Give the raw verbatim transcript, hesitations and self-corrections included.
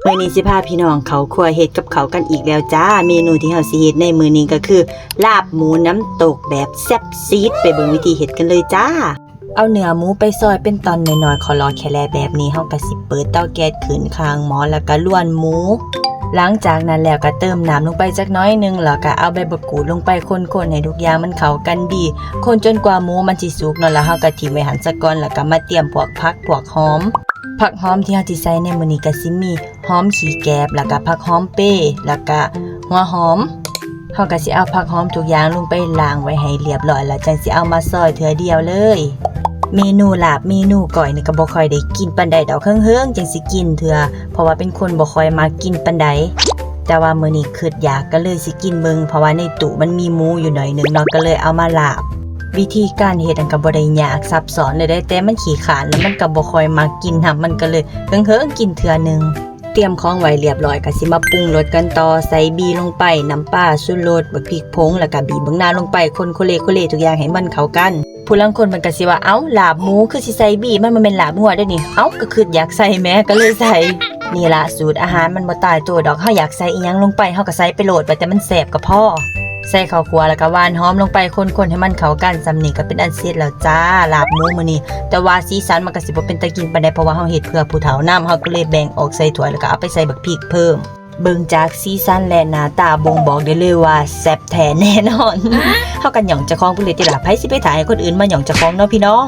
มื้อนี้สิพาพี่น้องเข้าครัวเฮ็ดกับข้าวกันอีกแล้วจ้า เมนูที่เฮาสิเฮ็ดในมื้อนี้ก็คือ ลาบหมูน้ำตกแบบแซ่บซีด ไปเบิ่งวิธีเฮ็ดกันเลยจ้า เอาเนื้อหมูไปซอยเป็นตอนน้อยๆ ขอรอแค่แลแบบนี้ เฮาก็สิเปิดเตาแก๊สขึ้นข้างหม้อ แล้วก็ลวนหมู หลังจากนั้นแล้วก็เติมน้ำลงไปจักหน้อยหนึ่ง แล้วก็เอาใบบักกูดลงไปคนๆ ให้ทุกอย่างมันเข้ากันดี คนจนกว่าหมูมันสิสุกเนาะ แล้วเฮาก็ทิ้งไว้หั่นซะก่อน แล้วก็มาเตรียมพวกผักพวกหอม ผักหอมที่เฮาสิใส่ในมื้อนี้ก็สิมีหอมขี้แกบ แล้วก็ผักหอมเปรย์ แล้วก็หัวหอม เฮาก็สิเอาผักหอมทุกอย่างลงไปล้างไว้ให้เรียบร้อย แล้วจั่งสิเอามาซอยเทื่อเดียวเลย เมนูลาบเมนูก้อยนี่ก็บ่ค่อยได้กินปานใดดอก เฮิงๆ จั่งสิกินเทื่อ เพราะว่าเป็นคนบ่ค่อยมักกินปานใด แต่ว่ามื้อนี้คิดอยากก็เลยสิกินเบิ่ง เพราะว่าในตู้มันมีหมูอยู่หน่อยหนึ่งเนาะ ก็เลยเอามาลาบ วิธีการเฮ็ดนั่นก็บ่ได้ยากซับซ้อนเลยเด้ แต่มันขี้คร้าน แล้วมันก็บ่ค่อยมักกินนำ มันก็เลยเฮิงๆ กินเทื่อหนึ่ง เตรียมของไว้เรียบร้อย ก็สิมาปรุงรสกันต่อ ใส่บีลงไป น้ำปลา ชูรส บักพริกผง แล้วก็บีบบักนาวลงไป คนโคเลโคเลทุกอย่างให้มันเข้ากัน ผู้ลางคนมันก็สิว่า เอ้า ลาบหมูคือสิใส่บี มันบ่แม่นลาบงัวเด้นี่ เอ้า ก็คิดอยากใส่แหม ก็เลยใส่ นี่ละสูตรอาหารมันบ่ตายตัวดอก เฮาอยากใส่อิหยังลงไป เฮาก็ใส่ไปโลด ว่าแต่มันแซ่บก็พอ ใส่ข้าวคั่วแล้วก็หว่านหอมลงไป คนๆ ให้มันเข้ากัน ส่ำนี้ก็เป็นอันเสร็จแล้วจ้า ลาบหมูมื้อนี้ แต่ว่าสีสันมันก็สิบ่เป็นตากินปานใด เพราะว่าเฮาเฮ็ดเพื่อผู้เฒ่านำ เฮาก็เลยแบ่งออกใส่ถ้วย แล้วก็เอาไปใส่บักพริกเพิ่ม เบิ่งจากสีสันและหน้าตาบ่งบอกได้เลยว่าแซ่บแท้แน่นอน เฮาก็หย่องเจ้าของไปเลยติล่ะ ไผสิไปถ่าให้คนอื่นมาหย่องเจ้าของเนาะพี่น้อง